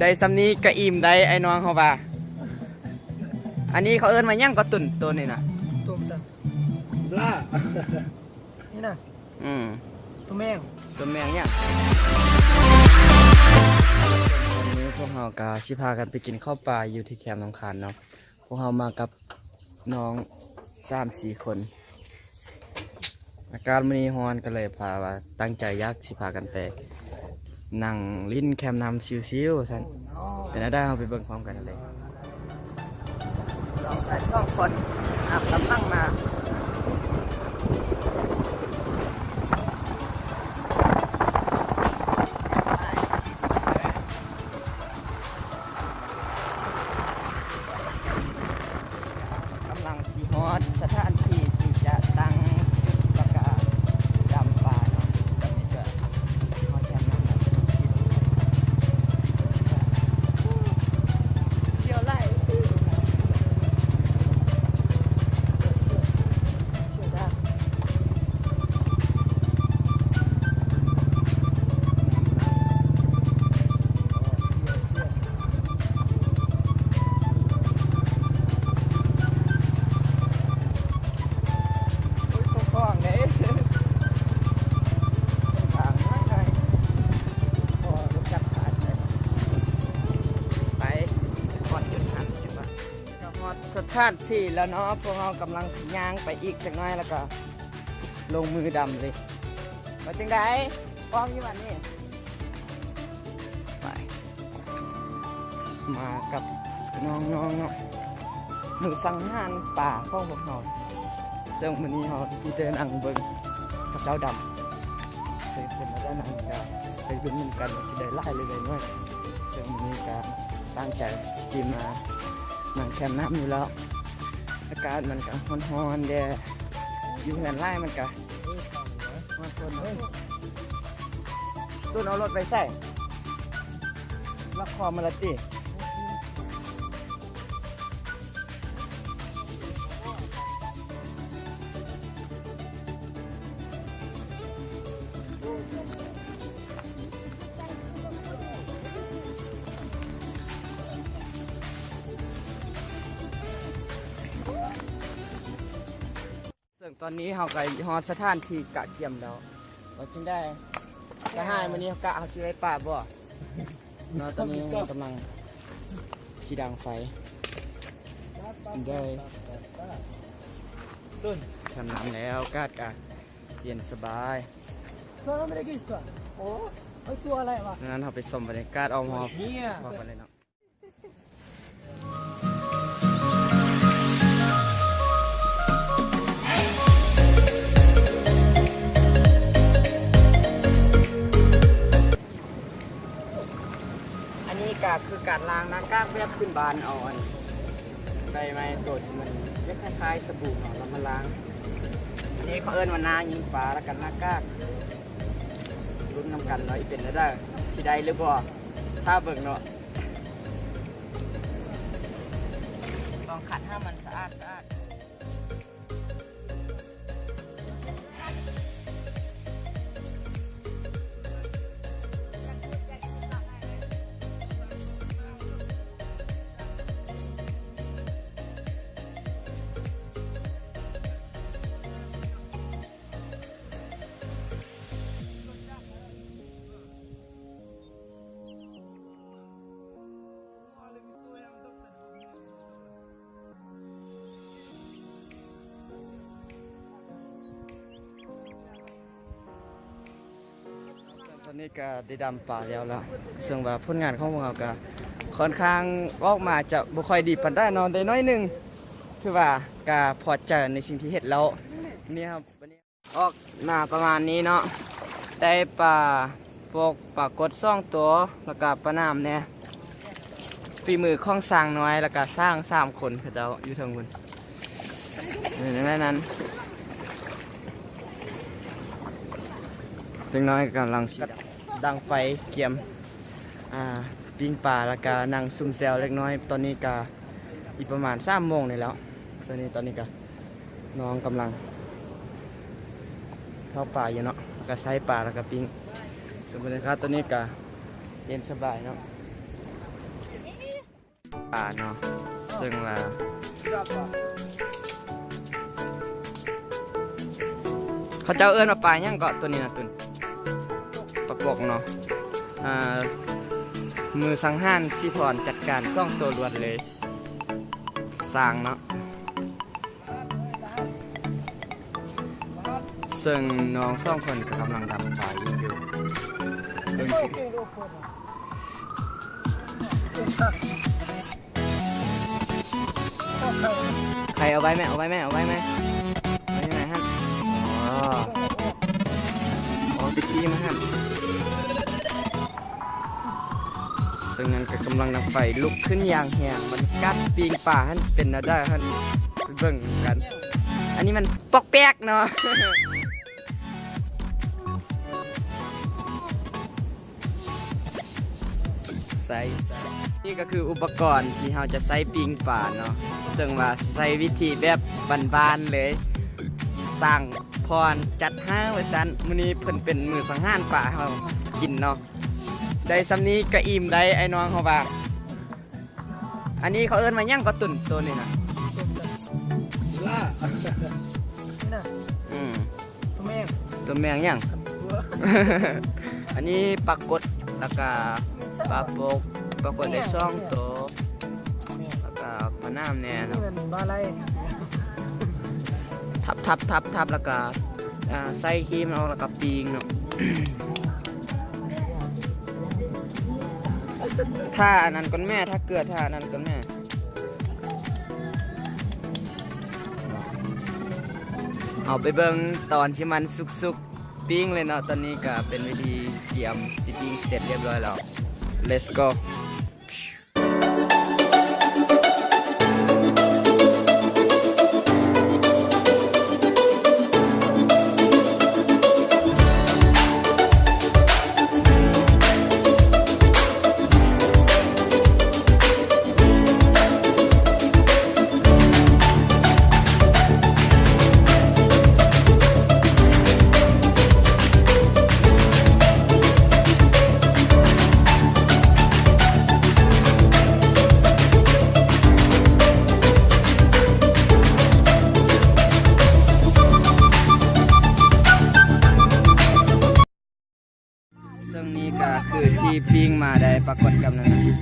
ໄດ້ສ່ຳນີ້ກະອີ່ມໄດ໋ ອ້າຍນ້ອງເຮົາວ່າ. ອັນນີ້ເຂົາເອີ້ນວ່າຫຍັງກໍ ຕຸ່ນໂຕນີ້ນະ? ຕຸ່ມຊັ້ນ ລາ ນີ້ນະ. ອືມ ໂຕແມງ ໂຕແມງຫຍັງ? ຕອນນີ້ພວກເຮົາກະຊິພາກັນໄປກິນເຂົ້າປ່າຢູ່ທີ່ແຄມໜອງຄານເນາະ. ພວກເຮົາມາກັບນ້ອງສາມສີ່ຄົນ. ອາກາດມື້ນີ້ຮ້ອນ ກໍເລີຍພາວ່າຕັ້ງໃຈຢາກຊິພາກັນໄປນັ່ງຫຼິ້ນແຄມນ້ຳຊິວໆ ວ່າຊັ້ນ. ເປັນແນວໃດ ເຮົາໄປເບິ່ງພ້ອມກັນເລີຍ. ສອງຊາຍສອງຄົນ ອາ ກຳລັງມາ. ກຳລັງຊິຮອດສະຖານທີ່ທີ່ຈະຕັ້ງຈຸດ ແລ້ວກະດຳປາເນາະ. ຕອນນີ້ກະຮອດແຄມນ້ຳແລ້ວ. ສຽວຫຼາຍ. ໄປ ຮອດຈຸດນັ້ນຈຸດວ່າ ກະຮອດສະຖານທີ່ແລ້ວເນາະ. ພວກເຮົາກຳລັງຊິຍ່າງໄປອີກຈັກໜ້ອຍ ແລ້ວກະລົງມືດຳເລີຍ. ວ່າຈັ່ງໃດ? ພ້ອມຢູ່ບັດນີ້? ໄປ ມາກັບນ້ອງໆເນາະ ມື້ສັງຫານປາຂອງພວກເຮົາ. ເຊິ່ງມື້ນີ້ເຮົາຊິໄດ້ນັ່ງເບິ່ງເຂົາເຈົ້າດຳ. ເຊິ່ງເພິ່ນວ່າໄດ້ນັ່ງ ກະໄປເບິ່ງນຳກັນວ່າຊິໄດ້ຫຼາຍຫຼືໄດ້ໜ້ອຍ. ເຊິ່ງມື້ນີ້ກະຕັ້ງໃຈຊິມາ ນັ່ງແຄມນ້ຳຢູ່ແລ້ວ. ອາກາດມັນກະຮ້ອນໆແດ່ ຢູ່ເຮືອນຫຼາຍມັນກະຮ້ອນເນາະ. ຕຸ້ນເອົາລົດໄປໃສ? ລັກຄອມາລະຕິ. ເຊິ່ງຕອນນີ້ເຮົາກະຮອດສະຖານທີ່ກະກຽມແລ້ວ. ວ່າຈັ່ງໃດສະຫາຍ? ມື້ນີ້ເຮົາກະເຮົາຊິໄດ້ປາບໍ່ເນາະ? ຕອນນີ້ກຳລັງຊິດັງໄຟ ໄດ້ແຄມນ້ຳແລ້ວ ອາກາດກະເຢັນສະບາຍ. ສະນັ້ນເຮົາໄປຊົມບັນຍາກາດອ້ອມຮອບພ້ອມກັນເລີຍເນາະ. ອັນນີ້ກະຄືການລ້າງໜ້າກາກແບບພື້ນບ້ານ ເອົາອັນໃບໄມ້ໂຕທີ່ມັນຄລ້າຍໆສະບູເນາະ ແລ້ວມາລ້າງ. ອັນນີ້ເຂົາເອີ້ນວ່າໜ້າຍິງປາ ແລ້ວກະໜ້າກາກ. ລຸ້ນນຳກັນເນາະ ຊິເປັນແນວໃດ ຊິໄດ້ຫຼືບໍ່ ຖ້າເບິ່ງເນາະ. ຕ້ອງຂັດໃຫ້ມັນສະອາດສະອາດ. ຕອນນີ້ກະໄດ້ດຳປາແລ້ວລະ ເຊິ່ງວ່າຜົນງານຂອງພວກເຮົາກະຄ່ອນຂ້າງອອກມາຈະບໍ່ຄ່ອຍດີປານໃດເນາະ ໄດ້ໜ້ອຍໜຶ່ງ. ຖືວ່າກະພໍໃຈໃນສິ່ງທີ່ເຮັດແລ້ວ. ນີ້ເຮົາ ອອກມາປະມານນີ້ເນາະ ໄດ້ປາປົກ ປາກົດສອງໂຕ ແລ້ວກະປາໜາມແດ່. ຝີມືຂອງຊ່າງນ້ອຍ ແລ້ວກະຊ່າງສາມຄົນ ເຂົາເຈົ້າຢູ່ເທິງພຸ້ນ. ເອີ ນັ້ນ ນັ້ນ ເດັກນ້ອຍກຳລັງຊິດັງໄຟກຽມ ອ່າ ປີ້ງປາ ແລ້ວກະນັ່ງຊຸມແຊວເລັກນ້ອຍ. ຕອນນີ້ກະອີກປະມານສາມໂມງນີ້ແລ້ວ. ສ່ວນນີ້ຕອນນີ້ກະ ນ້ອງກຳລັງເຜົາປາຢູ່ເນາະ ກະໃສ່ປາ ແລ້ວກະປີ້ງ. ສ່ວນບັນຍາກາດຕອນນີ້ກະເຢັນສະບາຍເນາະ. ປາເນາະ ເຊິ່ງວ່າ ເຂົາເຈົ້າເອີ້ນວ່າປາຫຍັງເກາະ ໂຕນີ້ນະຕຸນ? ປາປົກເນາະ. ອ່າ ມືສັງຫານສີທອນຈັດການສອງໂຕລວດເລີຍ ສ້າງເນາະ. ເຊິ່ງນ້ອງສອງຄົນກໍກຳລັງດັງໄຟຢູ່ ເບິ່ງຊິ ໄຂ່ເອົາໄວ້ແມ່ ເອົາໄວ້ແມ່ ເອົາໄວ້ແມ່ ເອົາໄວ້ແມ່ຫັ້ນ. ອໍ ເອົາຕິດທີ່ມາຫັ້ນ. ເຊິ່ງນັ້ນກໍກຳລັງດັງໄຟລຸກຂຶ້ນຢ່າງແຮງ. ບັນຍາກາດປີ້ງປາຫັ້ນເປັນແນວໃດຫັ້ນ ໄປເບິ່ງນຳກັນ. ອັນນີ້ມັນປອກແປກເນາະ. ໃສ່ ໃສ່ ນີ້ກໍຄືອຸປະກອນທີ່ເຮົາຈະໃຊ້ປີ້ງປາເນາະ ເຊິ່ງວ່າໃຊ້ວິທີແບບບ້ານໆເລີຍ ສ້າງພອນຈັດຫາວ່າຊັ້ນ. ມື້ນີ້ເພິ່ນເປັນມື້ສັງຫານປາເຮົາກິນເນາະ. ໄດ້ສ່ຳນີ້ກໍອີ່ມໄດ້ ອ້າຍນ້ອງເຮົາວ່າ. ອັນນີ້ເຂົາເອີ້ນວ່າຫຍັງກໍຕຸນໂຕນີ້ນະ? ລາ ນີ້ນະ ອືມ ໂຕແມງ ໂຕແມງຫຍັງ? ອັນນີ້ປາກົດ ແລ້ວກະປາປົກ ປາກົດໄດ້ສອງໂຕ ແລ້ວກະປາໜາມແດ່ເນາະ. ນີ້ແມ່ນປາໄລ ທັບໆໆໆ ແລ້ວກະ ອ່າ ໃສ່ຄີມັນອອກ ແລ້ວກະປີ້ງເນາະ. ຖ້າອັນນັ້ນກ່ອນແມ່ ຖ້າເກືອ ຖ້າອັນນັ້ນກ່ອນແມ່. ເຮົາໄປເບິ່ງຕອນທີ່ມັນສຸກໆ ປີ້ງເລີຍເນາະ. ຕອນນີ້ກະເປັນວິທີກຽມຊິປີ້ງເສັດຮຽບຮ້ອຍແລ້ວ. Let's go. ເຊິ່ງນີ້ກໍຄືທີ່ປີ້ງມາໄດ້ປາກົດກັບນັ້ນນະ ເປັນ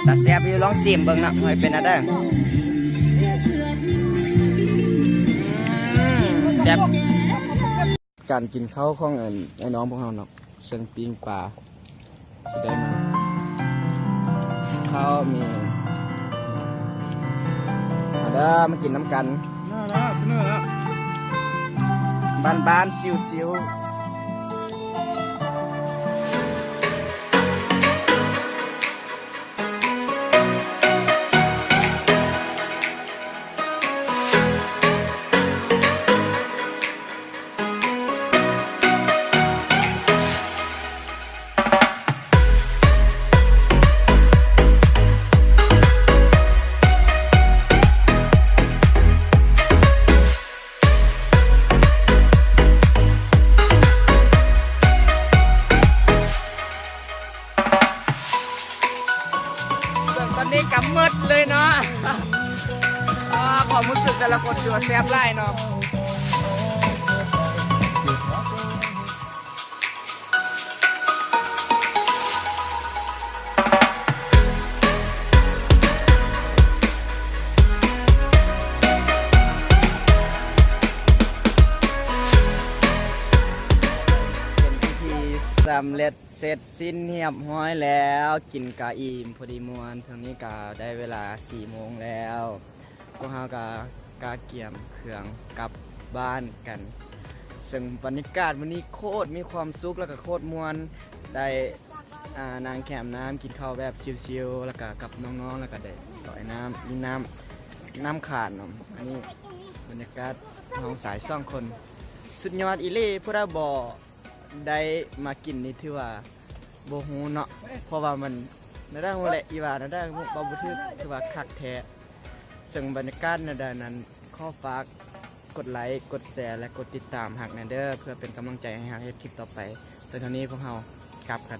ຕາແຊບຢູ່. ລອງຊີມເບິ່ງເນາະ ວ່າເປັນແນວໃດ. ອືມ ແຊບ. ການກິນເຂົ້າຂອງ ອັນ ອ້າຍນ້ອງພວກເຮົາເນາະ ເຊິ່ງປີ້ງປາ ຊິໄດ້ມາ ເຂົ້າມີ ມາເດີ ມາກິນນຳກັນ. ມາແລ້ວ ສະເໜີແລ້ວ ບ້ານໆ ຊິວໆ. ເຊິ່ງຕອນນີ້ກໍໝົດເລີຍເນາະ. ອາ ຄວາມຮູ້ສຶກແຕ່ລະຄົນຖືວ່າແຊບຫຼາຍເນາະ. ເປັນພິທີສຳເລັດ ເສັດສິ້ນຮຽບຮ້ອຍແລ້ວ ກິນກະອີ່ມພໍດີມ່ວນ. ເທົ່ານີ້ກະໄດ້ເວລາສີ່ໂມງແລ້ວ ພວກເຮົາກະກະກຽມເຄື່ອງກັບບ້ານກັນ. ເຊິ່ງບັນຍາກາດມື້ນີ້ໂຄດມີຄວາມສຸກ ແລ້ວກະໂຄດມ່ວນ ໄດ້ ອ່າ ນັ່ງແຄມນ້ຳ ກິນເຂົ້າແບບຊິວໆ ແລ້ວກະກັບນ້ອງໆ ແລ້ວກະໄດ້ລອຍນ້ຳ ຫຼິ້ນນ້ຳ ນ້ຳຂານເນາະ. ອັນນີ້ບັນຍາກາດນ້ອງຊາຍສອງຄົນ ສຸດຍອດອີ່ຫຼີ. ຜູ້ໃດບໍ່ ໄດ້ມາກິນນີ້ຖືວ່າບໍ່ຮູ້ເນາະ ເພາະວ່າມັນ ແນວໃດຮູ້ແຫຼະ ອີ່ຫວ່າ ແນວໃດເວົ້າບໍ່ຖືກ ຖືວ່າຄັກແທ້. ເຊິ່ງບັນຍາກາດແນວໃດນັ້ນ ຂໍຝາກກົດໄລ ກົດແຊ ແລະ ກົດຕິດຕາມຮັກແດ່ເດີ ເພື່ອເປັນກຳລັງໃຈໃຫ້ຮັກເຮັດຄລິບຕໍ່ໄປ. ເຊິ່ງເທົ່ານີ້ພວກເຮົາກັບກັນ.